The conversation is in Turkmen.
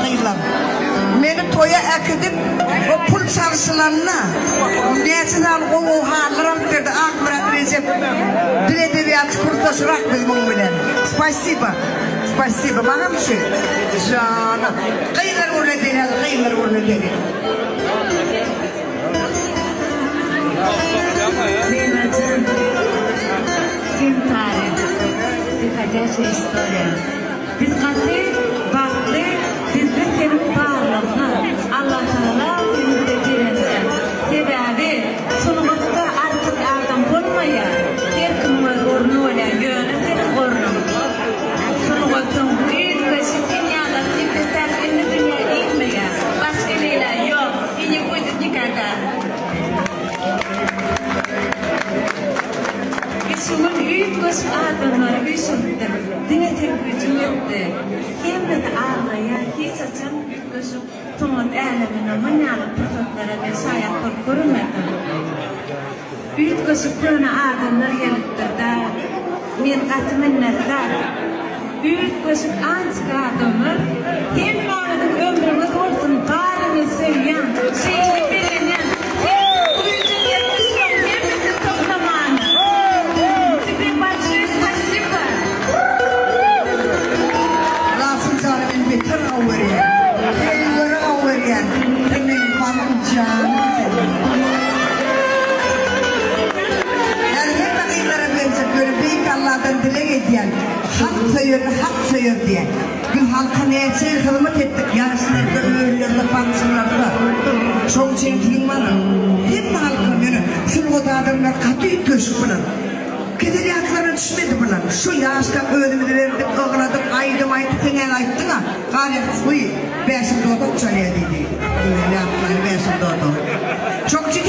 gyzlar. Meni toýa äkidip, o pul çalşylanda näçe sany gowy-gowy halylar alyp berdi Akmyrat Rejep. Dil edebiýatçy kursdaşyrak biz muň bilen. Spasiba. Spasiba. Maňam şu. Jana. Gyzlar gürle edeli hadi gyzlar gürle edeli. Leýlajan, sen taryh, приходящая istoriýa. Biz gaty bagtly bizde seniň barlygyňa, Allatagala seni bize berenine. Sebäbi sungatda artyk adam bolmaýar, her kimiň öz orny bolýar, ýöne seniň ornuň sungatyň üýtgeşik sen ýalylar ýeke-täk indi dünýä inmeýär, başga Leýla ýok i ne будет nikogda. Şu gün üýtgeşik adamlary üýşüripdir. Diňe seň güýjüň ýetdi. Hemmesi aglaýar, hiç haçan üýtgeşik sungat äleminde mun ýaly pursatlara men şaýat bolup görmedim. Üýtgeşik köne adamlar gelipdir-dä. Men gaty minnetdar. Üýtgeşik antika adamlar. Hemmäňiziň ömrüňiz bolsun, baryňyzy söýýän, şeýle begenýän. Güýjüň ýetişmeň hemmesini toplamana. Тебе большое спасибо. Rasul jana men beter gowy görýän. Söýgüleri gowy görýän. Sen meň balam janym sen. Ýani hemme gyzlara berjek ýöne beýik Alladan dileg edýän. Halk söýeni hak söýer diýen. Biz halka näçe ýyl hyzmat etdik ýaşlarda, öýlerde, bagçalarda. Şoň üçin siziň mana hemme halka ýöne sungat adamlar gaty üýtgeşik bular. Kesel ýatlaryna düşmedi bular. Şu ýaşda özümizi berdik, ygladyk, aýdym aýtdyk sen häli aýtdyňa Galýa guý Bäşim dodak çalýa diýdi. Ýatlaýyn Bäşim dodagy. Şoň üçin.